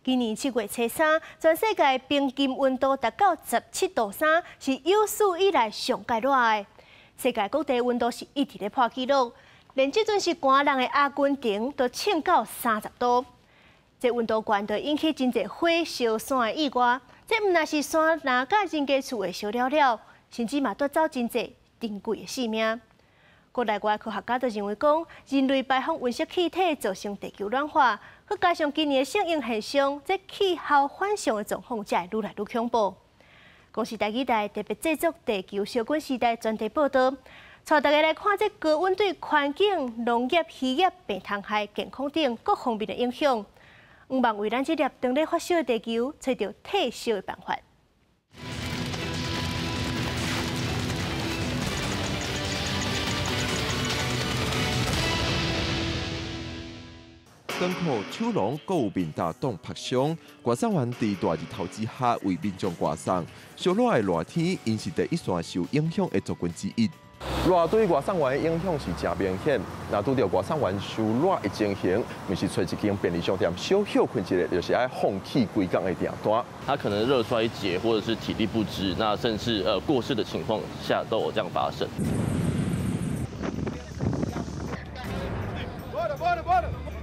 今年7月初三，全世界平均溫度達到17.3度，是有史以來上蓋熱的。世界各地溫度是一直咧破紀錄，連這陣是寒人的阿根廷都衝到30度。這溫度懸就引起真濟火燒山的意外，這毋但是山林佮人家厝會燒了了，甚至嘛奪走真濟珍貴的性命。國內外科學家都認為講，人類排放溫室氣體造成地球暖化，閣加上今年的聖嬰現象，這氣候反常的狀況才會愈來愈恐怖。公視台語台特別製作《地球燒滾時代》專題報導，帶大家來看這高溫對環境、農業、漁業、病蟲害、健康等各方面的影響。向望為咱這粒當咧發燒的地球，揣著退燒的辦法。燈庫、手廊閣有面罩擋曝傷，外送員佇大日頭之下為民眾外送。燒熱的熱天，𪜶是第一線受影響的族群之一。熱對外送員的影響是誠明顯。若拄著外送員受熱的情形，毋是揣一間便利商店小歇睏一下，就是愛放棄規工的訂單。他可能熱衰竭，或者是體力不支，那甚至過世的情況下都有這樣發生。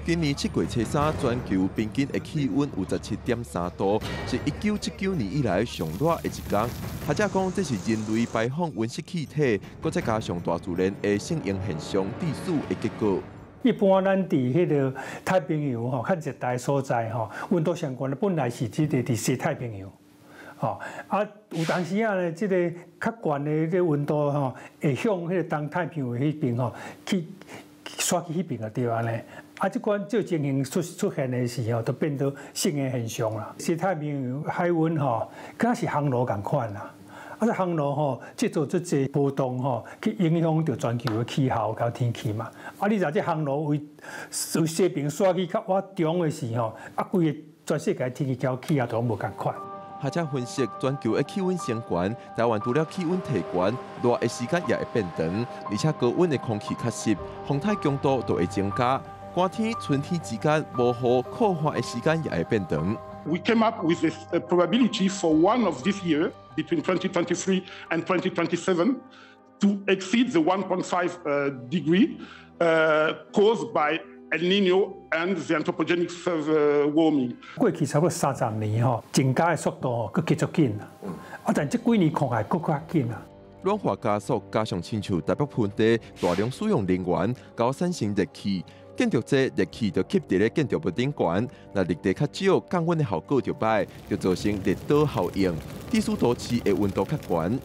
今年7月初三，全球平均的氣溫有17.3度，是1979年以來上熱的一天。學者講，這是人類排放溫室氣體，閣再加上大自然的聖嬰現象致死的結果。一般咱佇彼個太平洋吼，較熱帶所在吼，溫度上懸的本來是這個佇西太平洋，吼啊有當時仔呢，這個較懸的這溫度吼，會向彼個東太平洋彼邊吼去徙去彼邊就對按呢。啊，這款這情形出現的時候，就變做聖嬰現象啦。西太平洋海溫吼，敢是烘爐仝款啦。啊，這烘爐吼，製造這濟波動吼，去影響著全球的氣候佮天氣嘛。啊，你若這烘爐為西邊徙去較倚中的時候，啊，規个全世界天氣佮氣候都攏無仝款。學者分析，全球的氣溫升懸，台灣除了氣溫提懸，熱的時間也會變長，而且高溫的空氣較濕，風颱強度就會增加。寒天、春天之間無雨酷旱的時間也會變長。 We came up with a probability for one of this year between 2023 and 2027 to exceed the 1.5 degree caused by El Niño and the anthropogenic warming。過去差不多30年吼，增加的速度吼，閣加足緊啊！但這幾年看起來閣較緊啊。暖化加速，加上親像台北盆地大量使用能源，𠢕產生熱氣，建築這熱氣就吸佇咧建築物頂懸，若綠地較少，降溫的效果就䆀，就造成熱島效應，致使都市的溫度較懸。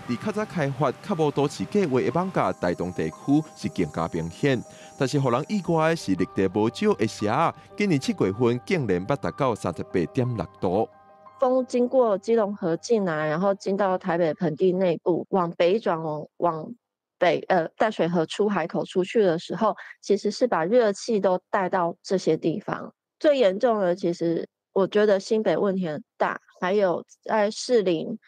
佇較早開發、較無都市計畫的艋舺台東地區是更加明顯。但是，予人意外的是，綠地無少的社仔，今年7月份竟然捌達到38.6度。風經過基隆河進來，然後進到台北盆地內部，往北轉往北淡水河出海口出去的時候，其實是把熱氣都帶到這些地方。最嚴重的，其實我覺得新北問題很大，還有在士林、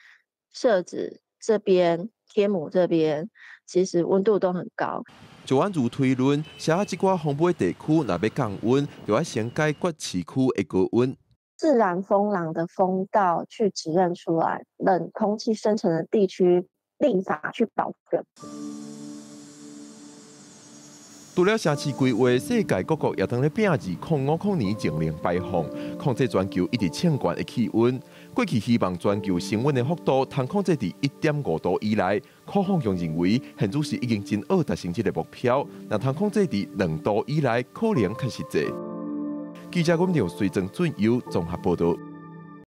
社子這邊、天母這邊，其實溫度都很高。就按如推論，社仔這寡風尾地區若欲降溫，就愛先解決市區的高溫。自然風廊的風道去指認出來，冷空氣生成的地區立法去保護。除了城市規劃，世界各國也當咧拚2050年淨零排放，控制全球一直衝懸的氣溫。過去希望全球升溫的幅度通控制佇1.5度以內，柯鳳雄認為現此時已經真僫達成這个目標，若通控制佇2度以內，可能較實際。記者阮劉隨曾俊優綜合報導。